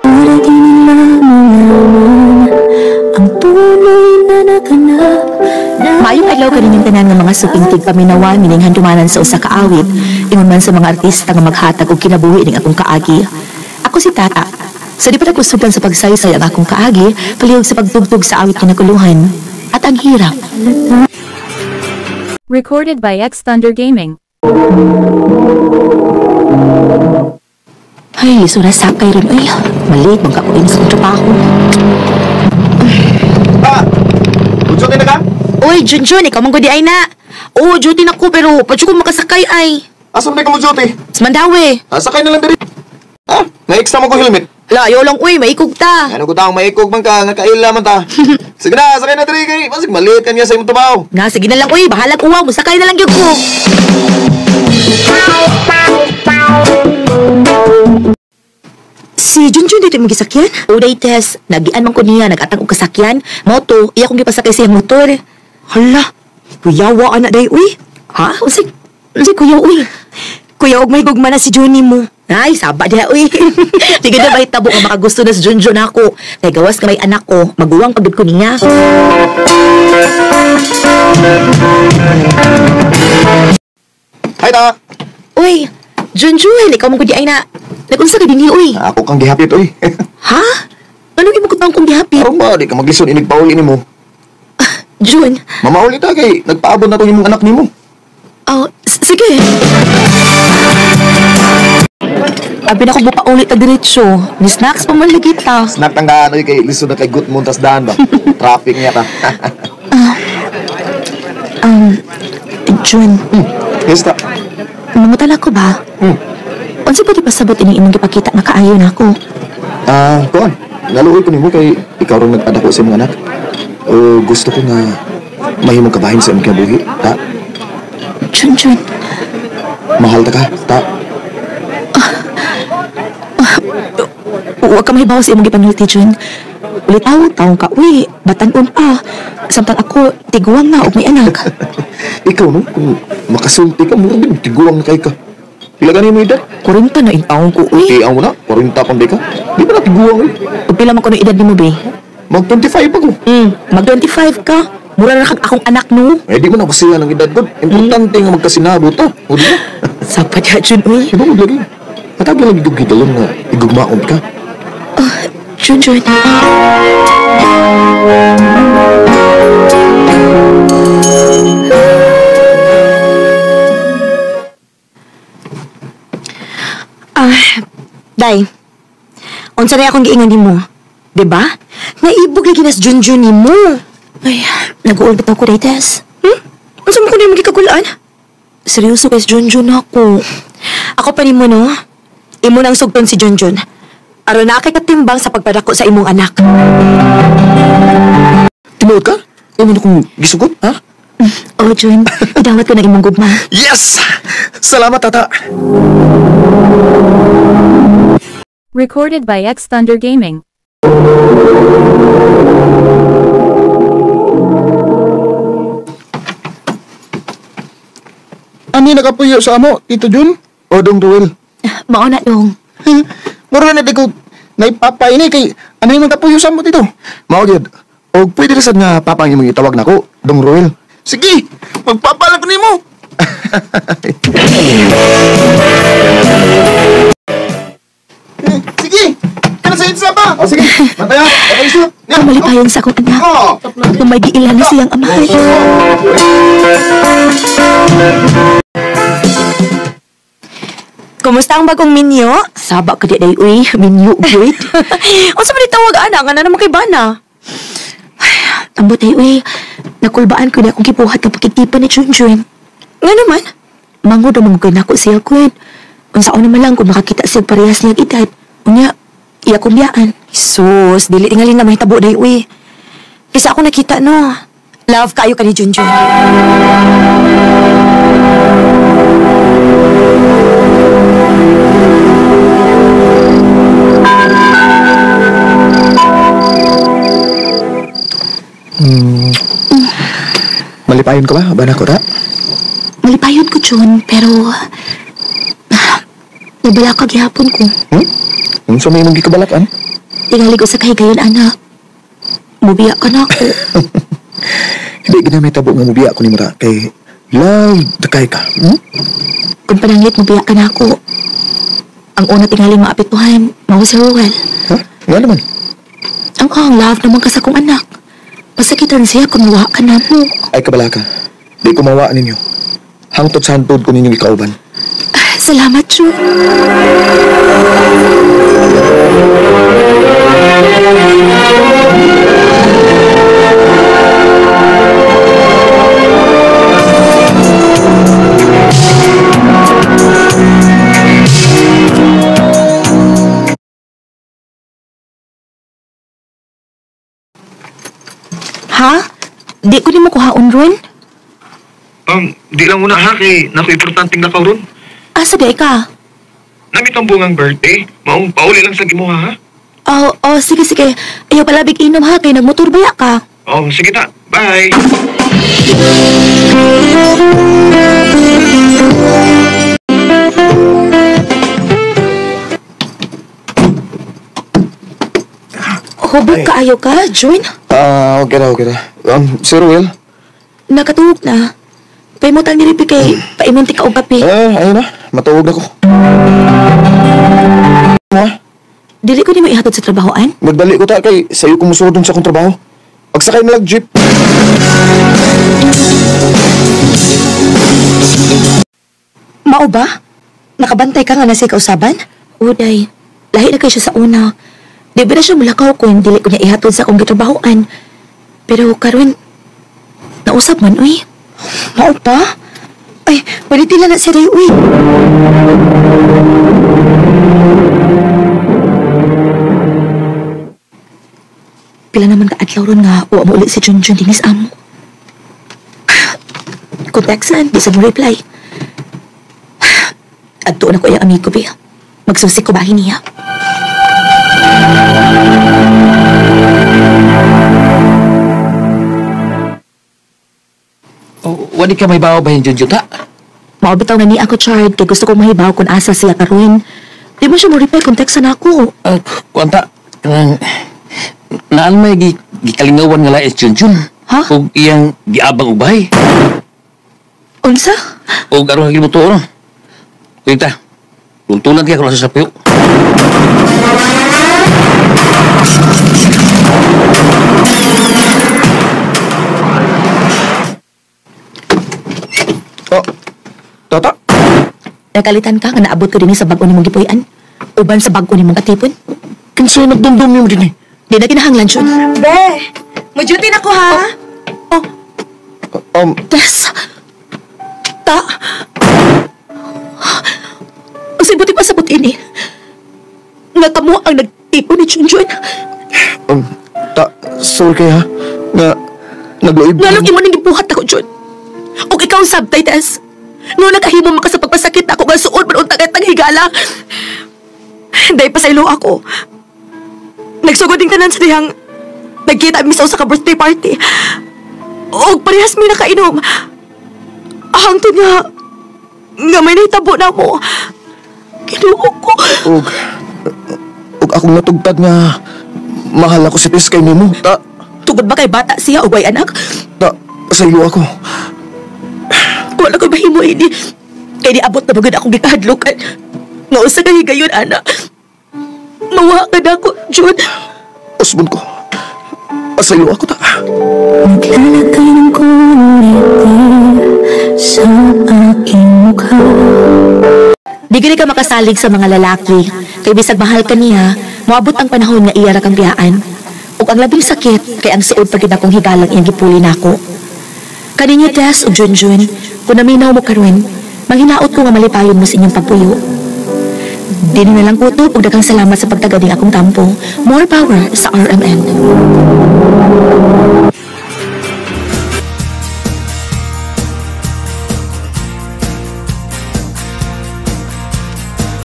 Para di nila malaman ang tunay na naganap. Maayong adlaw kaninyong tanan nga mga suping tigpaminawa, mining handumanan sa usa ka awit, ingon man sa mga artista nga maghatag og kinabuhi ning akong kaagi. Ako si Tata. Sa di pa nagkusugdan sa pagsaysay ang akong kaagi, palihog sa pagtugtog sa awit kinakuluhan at ang hirap. Recorded by X Thunder Gaming. Ay, liso na sakay rin. Ay, maliit, magkakuin sa trabaho. Ah! Duty na ka? Uy, Junjun, ikaw man gudi ay na. Oo, duty na ko, pero padyo ko makasakay ay. Asa man ka mo duty? Sa Mandaue. Ah, sakay na lang diri. Ah, na-extra mo ko helmet. Hala, ayaw lang, uy, maikog ta. Ano ko taong maikog man ka, nga kaila man ta. Sige na, sakay na diri kay. Masig maliit ka niya sa imong trabaho. Na, sige na lang, uy, bahalag uwaw, musakay na lang gyud ko. Si Junjun dito imong gisakyan? Uday, Tess. Nagian man ko niya, nagatang og kasakyan. Moto, iya kong gipasakay sa iyang motor. Hala, kuyawa anak day, uy. Ha? Unsay kuya, uy? Kuya, og may gugma na si Johnny mo. Ay, saba diha, uy. Sige na ba hitabo nga makagusto na si Junjun ako. Kay gawas nga may anak ko, maguwang pagod ko niya. Hi, ta. Uy, Junjun, ikaw man gud ay na. Nag-unsa ka dinhi, uy? Ako kang gihapit, uy. Ha? Anong imo kutang kong gihapit? Aron ba, di ka maglisod inig pauli nimo. Jun. Mamauli ta kay nagpaabot na tong imong anak nimo. Oh, sige. Abi na ko bupa ulit tag diretso. Ni snacks pa man lagi ta. Snack tanggaan oy kay lisod na kay good moon tas daan ba. Traffic niya ta. Jun. Yes ta. Mangutana ko ba? Unsa pa di pasabot ining imong gipakita nga kaayo nako? Ah, kuan. Naluoy ko nimo kay ikaw rong nagpadako sa imong anak. O gusto ko nga mahimong kabahin sa imong kinabuhi, ta. Junjun. Mahal ta ka, ta. Huwag ka mahibaw sa imong gipanulti, Jun. Ulitaw, taong ka, uy, batan-on pa. Samtang ako, tiguang na og may anak. Ikaw, no? Kung makasulti ka, mura din, tiguang na kay ka. Pila gani mo edad? 40 na yung taong ko, uy. Tiang mo na, 40 pang di ka. Di ba na tiguang, uy? Ug pila man ko ng edad nimo, be? Mag-25 pa ko. Mag-25 ka. Mura na kag akong anak, no? Eh, di mo na basihan ang edad ko. Importante nga magkasinabo ta. O, di ba? Sapat ya, Jun, uy. Di ba mo lagi? Matagi lang igug hidalon nga igugmaon ka. Jun, Jun. Ah, Day. Unsa na akong giingon nimo? 'Di ba? Naibog lagi nas Junjun nimo. Ay, nag-uol bitaw ko, Day, Tess. Unsa man ko nimo gikagulaan? Seryoso kay Junjun ako. Ako pa nimo no. Imo nang sugton si Junjun. Aron na kay katimbang sa pagpadako sa imong anak. Tinuod ka? Imo na kong gisugot, ha? Oh, Jun, idawat ko ng imong gugma. Yes! Salamat, tata. Recorded by X Thunder Gaming. Ani nakapuyo sa amo, Tito Jun? O, Dong Ruel. Mao na, Dong. Mura na di ko naipapa ini kay ano yung nakapuyo sa amo, Tito? Mao gyud. O pwede rin sad nga papang imong itawag nako, Dong Ruel. Sige, magpapala ko nimo. Sige, kana sa itsa pa. O sige, mataya. Okay, Malipayon sa akong anak. Kung may giilan na siyang amahay. Kumusta ang bagong minyo? Saba ka di day, uy. Minyo, good. Unsa man itawag ana nga na naman kay bana? Ambot ay, uy. Nakulbaan ko na akong gibuhat ng pagkitipan ni Junjun. Nga naman? Mangod ang mga nako siya, Gwen. Unsaon naman lang kung makakita siya parehas niyang edad. Unya, iya kong biyaan. Sus, dili tingali na mahitabo day, uy. Kaysa ako nakita, no. Love kayo ka ni Junjun. Malipayon ka ba? Ba na ko, ta? Malipayon ko, Jun, pero nabalaka gihapon ko. Unsa may imong gikabalakan? Tingali ko sa kahigayon, anak. Mubiya ka na ako. Hindi ginamit tabo nga mubiya ko ni mo ta. Kay love kay ka. Hmm? Kung pananglit, mubiya ka na ako. Ang una tingali maapektuhan, mao si Ruel. Ha? Nga naman. Ang love naman ka sa kong anak. Masakitan siya kung mawa ka na mo. Ay, kabala ka. Di ko mawaan ninyo. Hangtod sa hantod ko ninyong ikauban. Salamat, Jun. Ha? Di ko ni mo kuhaon ron? Di lang muna ha, kay naku importanteng lakaw ron. Asa di ka? Namitambong ang birthday. Maong pauli lang sa gimuha ha? Oh, sige, sige. Ayaw palabig inom ha, kay nagmotor baya ka. Oh, sige ta. Bye! Hubog kaayo ka, Jun? Okay na, okay na. Sir Will? Nakatuog na. Paimutang ni Ripi kay paimunti ka og kape. Ayun na. Matuog na ko. Ha? Dili ko nimo ihatod sa trabahoan? Magdali ko ta kay sayo ko musulod sa akong trabaho. Pagsakay na lang jeep. Mao ba? Nakabantay ka nga na siya kausaban? Uday, lahi na kay siya sa una. Di ba na siya mulakaw kung dili ko niya ihatod sa akong gitrabahoan. Pero karon nausap man, uy. Mao pa? Ay, pwede tila na si Ray, uy. Pila naman kaadlaw ron nga uwa mo ulit si Junjun dinis amo. Kung texan, di sa mo reply. Adto na ko iyang amigo, be. Magsusi ko bahin niya. Oh, wadi ka may bawa ba yung Junjun, ta? Maubitaw na ni ako, Chard, kay gusto kong mahibaw kung asa siya karon. Di mo siya mo reply kung texan ako. Kuan ta, kanang naan may gikalingawan nga laes Junjun. Ha? Ug iyang giabang ubay. Unsa? Ug aron kag mo no. Kuya ta. Tuntunan kaya kung asa sa puyo. Oh, tata? Nakalitan ka nga naabot ko din sa bag-o nimong gipuy-an. Uban sa bag-o nimong katipon. Kinsa nagdumdum nimo din eh? Di na kinahanglan, Jun. Be, mo-duty na ko ha. Oh, Tess. Ta. Unsay buti pa sabot ini? Nga kamo ang nagtipon ni Junjun. Ta, sorry kay ha. Nga nagluib. Ngalong imo ning gibuhat ako, Jun. Og ikaw sabtay, Tess. No nakahimo man ka sa pagpasakit ako nga suod man unta kay tang higala. Dahil pasaylo ako. Nagsugod ding tanan sa dihang nagkita mi sa usa ka birthday party. Og parehas mi nakainom. Hangtod nga may nahitabo na mo. Ginoo ko. Og akong natugtad nga mahal ako si Tess kay nimo. Ta, Tugod ba kay bata siya o way anak? ta, pasaylo ako. Wala ko mahimo ini. Kay niabot na bagod akong gikahadlukan. Nga usa ka higayon, ana. Mawa ka na ako, Jun. Usbon ko. Pasaylo ako ta. Naglalagay ng kuliti sa aking mukha. Di gani ka makasalig sa mga lalaki. Kay bisag mahal ka niya, moabot ang panahon nga iya ra kang biyaan. Ug ang labing sakit kay ang suod pagid akong higalang iyang gipuli nako. Kaninyo Tess ug Junjun, kung naminaw mo karon, manghinaot ko nga malipayon mo sa inyong pagpuyo. Dini na lang kutob ug daghang salamat sa pagtagading akong tampo. More power sa RMN.